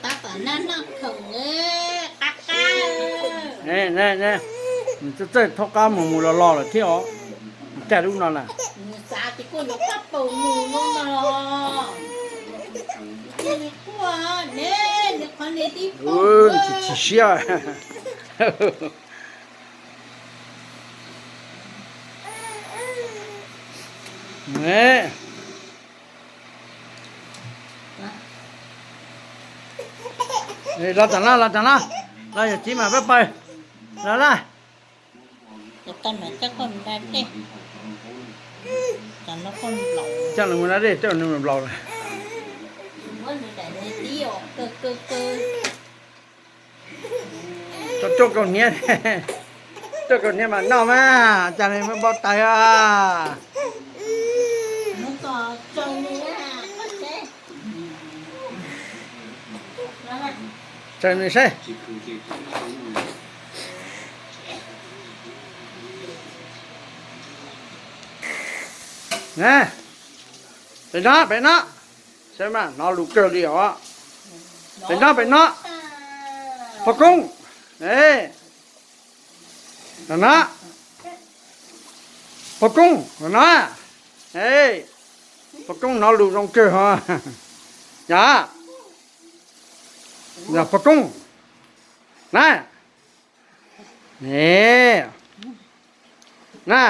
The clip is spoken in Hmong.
Tab tom naj noj khoom, qab qab. Nws txawj txawj thaub qab mus mus los los lawm thiab os. Cas lub no na. Nws xav tias kuj nws pab paus nws no los. Nws quaj ne, nws qhov ne tib paus. Nws chim chim siab. Los tam no, los tam no, los yog txiv mas peb pais. Los na. Coj nws mus da dej, coj nws mus nplaus lawm. Tso tuaj kaus hniav, tuaj kaus hniav mas noj mas, cas nws muaj npau taws os. Tsaws nws saib. Na, pem no, pem no. Saib mas hnov lus kawg li os. Pem no, pem no. Pog Koob. Pog Koob, no. Pog Koob hnov lus zoo kawg hos. Yog, yog Pog Koob. Na. Na.